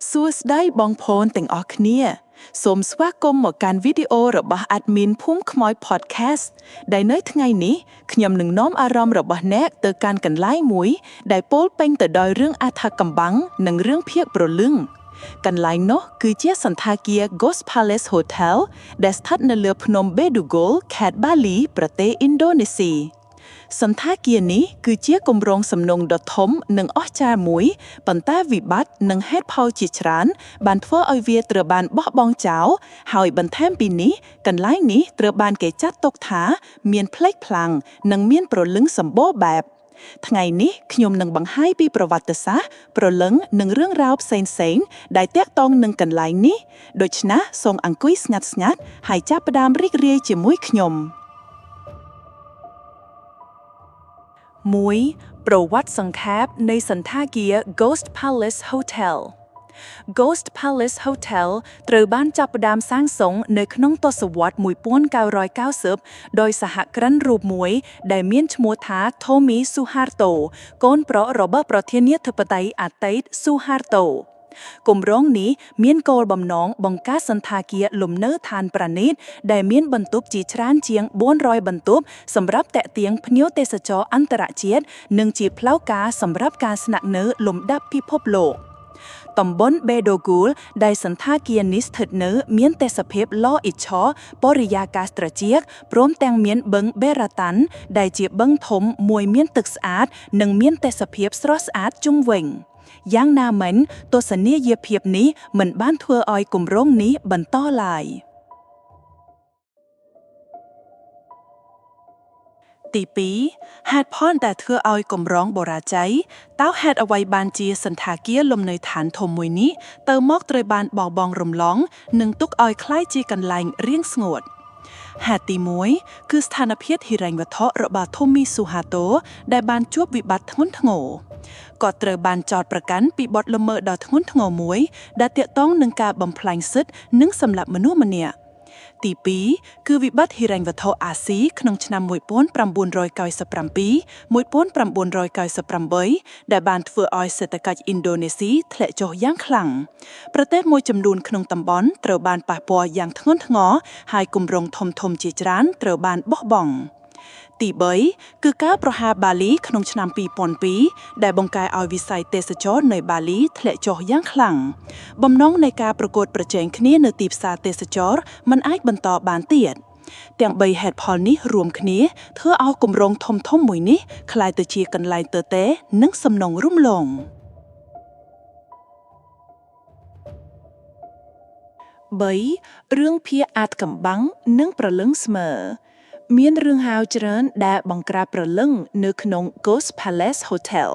សួស្តីបងប្អូនទាំងអស់គ្នាសូមស្វាគមន៍មកកាន់វីដេអូរបស់ admin ភូមិខ្មោច Podcast ដែលនៅថ្ងៃនេះខ្ញុំនឹងនាំអារម្មណ៍របស់អ្នកទៅកាន់កន្លែងមួយដែលពោលពេញទៅដោយរឿងអាថ៌កំបាំងនិងរឿងភាគព្រលឹងកន្លែងនោះគឺជាសណ្ឋាគារ Ghost Palace Hotel ដែលស្ថិតនៅលើភ្នំបេឌូហ្គលខេត្តបាលីប្រទេសឥណ្ឌូនេស៊ី សណ្ឋាគារនេះគឺជាគម្រោងសំណង់ដ៏ធំនិងអស្ចារ្យមួយប៉ុន្តែវិបត្តិនិងហេតុផលជាច្រើនបានធ្វើឲ្យវាត្រូវបានបោះបង់ចោលហើយបន្ថែមពីនេះកន្លែងនេះត្រូវបានគេចាត់ទុកថាមានផ្លេកផ្លាំងនិងមានព្រលឹងសម្បូរបែបថ្ងៃនេះខ្ញុំនឹងបង្ហាញពីប្រវត្តិសាស្ត្រព្រលឹងនិងរឿងរ៉ាវផ្សេងៗដែលទាក់ទងនឹងកន្លែងនេះដូច្នេះសូមអង្គុយស្ងាត់ៗហើយចាប់ផ្ដើមរីករាយជាមួយខ្ញុំ 1. ប្រវត្តិសង្ខេបនៃសណ្ឋាគារ Ghost Palace Hotel Ghost Palace Hotel ត្រូវបានចាប់ផ្ដើមសាងសង់នៅក្នុងទសវត្សរ៍1990ដោយសហគ្រិនរូបមួយដែលមានឈ្មោះថា Tommy Suharto កូនប្រុសរបស់ប្រធានាធិបតីអតីត Suharto គម្រោងនេះមានគោលបំណងបង្កើតសណ្ឋាគារលំនៅឋានប្រណីតដែលមានបន្ទប់ជាច្រើនជាង400បន្ទប់សម្រាប់ទាក់ទាញភ្ញៀវទេសចរអន្តរជាតិនិងជាផ្លូវការសម្រាប់ការស្នាក់នៅលំដាប់ពិភពលោកតំបន់បេដូហ្គូលដែលសណ្ឋាគារនេះស្ថិតនៅមានទេសភាពល្អឥតឆបរិយាកាសត្រជាក់ព្រមទាំងមានបឹងបេរ៉ាតាន់ដែលជាបឹងធំមួយមានទឹកស្អាតនិងមានទេសភាពស្រស់ស្អាតជុំវិញយ៉ាងណាមិញទស្សនីយភាពនេះមិនបានធ្វើឲ្យគម្រោងនេះបន្តឡើយទី2ហេតុផលដែលធ្វើឲ្យគម្រោងបរាជ័យតើហេតុអ្វីបានជាសណ្ឋាគារលំនៅឋានធំមួយនេះទៅមកត្រូវបានបោះបង់រំលងនិងទុកឲ្យคล้ายជាកន្លែងរៀងស្ងួតហេតុទី1គឺស្ថានភាពហិរញ្ញវត្ថុរបស់ធូមីស៊ូហាតូដែលបានជួបវិបត្តិធ្ងន់ធ្ងរគាត់ត្រូវបានចោទប្រកាន់ពីបទល្មើសដ៏ធ្ងន់ធ្ងរមួយដែលទាក់ទងនឹងការបំផ្លាញសិទ្ធិនិងសម្លាប់មនុស្សម្នាក់ទី2គឺវិបត្តិហិរញ្ញវត្ថុអាស៊ីក្នុងឆ្នាំ1997 1998ដែលបានធ្វើឲ្យសេដ្ឋកិច្ចឥណ្ឌូនេស៊ីធ្លាក់ចុះយ៉ាងខ្លាំងប្រទេសមួយចំនួនក្នុងតំបន់ត្រូវបានប៉ះពាល់យ៉ាងធ្ងន់ធ្ងរហើយគម្រោងធំៗជាច្រើនត្រូវបានបោះបង់ទី3គឺការប្រហារបាលីក្នុងឆ្នាំ2002ដែលបង្កឲ្យវិស័យទេសចរណ៍នៅបាលីធ្លាក់ចុះយ៉ាងខ្លាំងបំណងនៃការប្រកួតប្រជែងគ្នានៅទីផ្សារទេសចរណ៍មិនអាចបន្តបានទៀតទាំង3ហេតុផលនេះរួមគ្នាធ្វើឲ្យគម្រោងធំៗមួយនេះក្លាយទៅជាកន្លែងទទេនិងសំណង់រំលង3រឿងភាគអាថ៌កំបាំងនិងព្រលឹងស្មើមានរឿងហៅច្រើនដែលបង្ក្រាបព្រលឹងនៅក្នុង Ghost Palace Hotel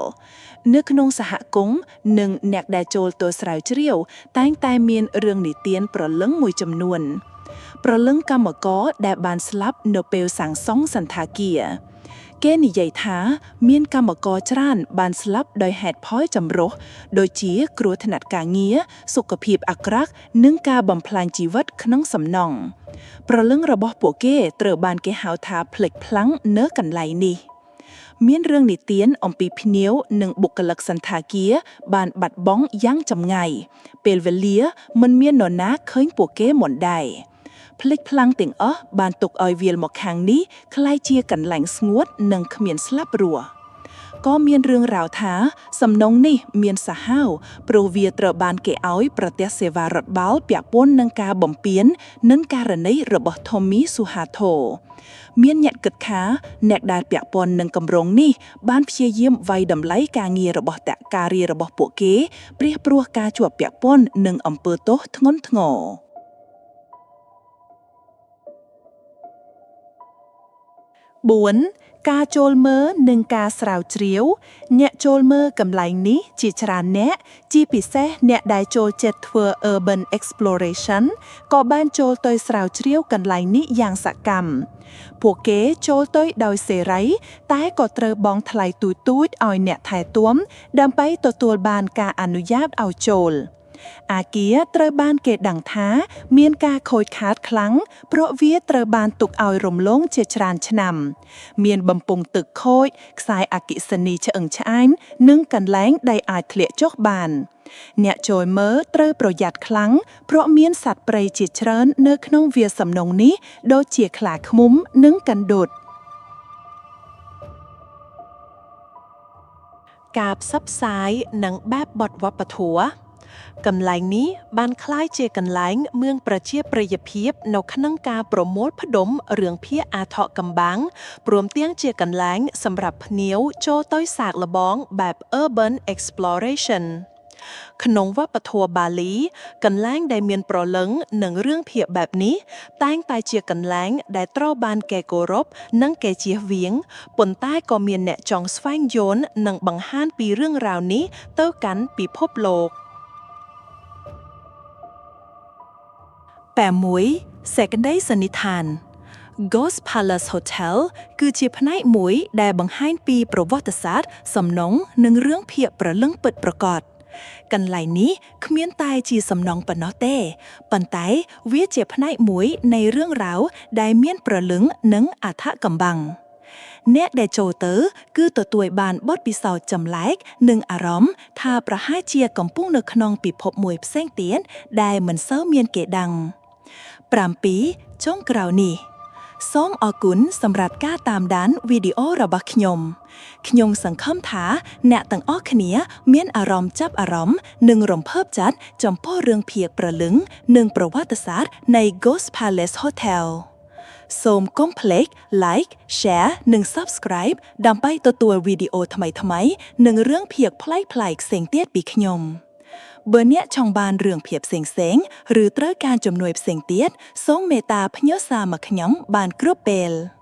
នៅក្នុងសហគមន៍និងអ្នកដែលចូលទៅស្រាវជ្រាវតែងតែមានរឿងនិទានព្រលឹងមួយចំនួនព្រលឹងកម្មករដែលបានស្លាប់នៅពេលសាងសង់សណ្ឋាគារគេនិយាយថាមានកម្មករច្រើនបានស្លាប់ដោយហេតុផលចម្រុះដូចជាគ្រោះថ្នាក់ការងារសុខភាពអាក្រក់និងការបំផ្លាញជីវិតក្នុងសំណង់ព្រលឹងរបស់ពួកគេត្រូវបានគេហៅថាផ្លិចផ្លាំងនៅកន្លែងនេះមានរឿងនិទានអំពីភ្ញៀវនិងបុគ្គលិកសណ្ឋាគារបានបាត់បង់យ៉ាងចម្ងាយពេលវេលាមិនមាននរណាឃើញពួកគេមុនដែរផ្លិចផ្លាំងទាំងអស់បានទុកឲ្យវាលមកខាងនេះក្លាយជាកន្លែងស្ងួតនិងគ្មានស្លាប់រស់ក៏មានរឿងរ៉ាវថាសំណង់នេះមានសាហាវព្រោះវាត្រូវបានគេឲ្យប្រទេសសេវារដ្ឋបាលពាក់ព័ន្ធនឹងការបំពាននិងករណីរបស់ Tommy Suharto មានអ្នកគិតថាអ្នកដែលពាក់ព័ន្ធនឹងគម្រោងនេះបានព្យាយាមវាយតម្លៃការងាររបស់តការីរបស់ពួកគេព្រោះព្រោះការជាប់ពាក់ព័ន្ធនឹងអំពើទោសធ្ងន់ធ្ងរ4ការចូលមើលនិងការស្រាវជ្រាវអ្នកចូលមើលកន្លែងនេះជាច្រើនអ្នកជាពិសេសអ្នកដែលចូលចិត្តធ្វើ Urban Exploration ក៏បានចូលទៅស្រាវជ្រាវកន្លែងនេះយ៉ាងសកម្មពួកគេចូលទៅដោយសេរីតែក៏ត្រូវបង់ថ្លៃទូចៗឲ្យអ្នកថែទាំដើម្បីទទួលបានការអនុញ្ញាតឲ្យចូលអាគារត្រូវបានគេដឹងថាមានការខូចខាតខ្លាំងព្រោះវាត្រូវបានទុកឲ្យរំលងជាច្រើនឆ្នាំមានបំពង់ទឹកខូចខ្សែអគ្គិសនីឆ្អឹងឆ្អែងនិងកន្លែងដែលអាចធ្លាក់ចុះបាន អ្នកចូលមើលត្រូវប្រយ័ត្នខ្លាំងព្រោះមានសត្វព្រៃជាច្រើននៅក្នុងវាលសំណង់នេះដូចជាខ្លាឃ្មុំនិងកណ្ដុត ការផ្សព្វផ្សាយនិងបែបបទវប្បធម៌កន្លែងនេះបានក្លាយជាកន្លែងមឿងប្រជាប្រិយភាពនៅក្នុងការប្រមូលផ្ដុំរឿងភាគអាថ៌កំបាំងព្រមទាំងជាកន្លែងសម្រាប់ភ្ញៀវចូលទៅសាកល្បងបែប Urban Exploration ក្នុងវប្បធម៌បាលី កន្លែងដែលមានប្រលឹងនិងរឿងភាគបែបនេះតែងតែជាកន្លែងដែលត្រូវបានគេគោរពនិងគេជៀសវាងប៉ុន្តែក៏មានអ្នកចង់ស្វែងយល់និងបង្ហាញពីរឿងរ៉ាវនេះទៅកាន់ពិភពលោក 6សេចក្តីសន្និដ្ឋាន Ghost Palace Hotel គឺជាផ្នែកមួយដែលបង្ហាញពីប្រវត្តិសាស្ត្រសំណង់និងរឿងភាគប្រលឹងពិតប្រាកដកន្លែងនេះគ្មានតែជាសំណង់ប៉ុណ្ណោះទេប៉ុន្តែវាជាផ្នែកមួយនៃរឿងរ៉ាវដែលមានប្រលឹងនិងអត្ថកំបាំងអ្នកដែលចូលទៅ គឺទទួលបានបទពិសោធន៍ចម្លែកនិងអារម្មណ៍ថាប្រហែលជាកំពុងនៅក្នុងពិភពមួយផ្សេងទៀតដែលមិនសូវមានគេដឹង7ចុងក្រោយនេះសូមអរគុណសម្រាប់ការតាមដានវីដេអូរបស់ខ្ញុំខ្ញុំសង្ឃឹមថាអ្នកទាំងអស់គ្នាមានអារម្មណ៍ចាប់អារម្មណ៍និងរំភើបចិត្តចំពោះរឿងភាគព្រលឹងនិងប្រវត្តិសាស្ត្រនៃ Ghost Palace Hotel សូមកុំភ្លេច like share និង subscribe ដើម្បីទទួលវីដេអូថ្មីៗនិងរឿងភាគប្លែកៗផ្សេងទៀតពីខ្ញុំបើអ្នកចង់បានរឿងភាពផ្សេងៗឬត្រូវការជំនួយផ្សេងទៀតសូមមេត្តាផ្ញើសារមកខ្ញុំបានគ្រប់ពេល។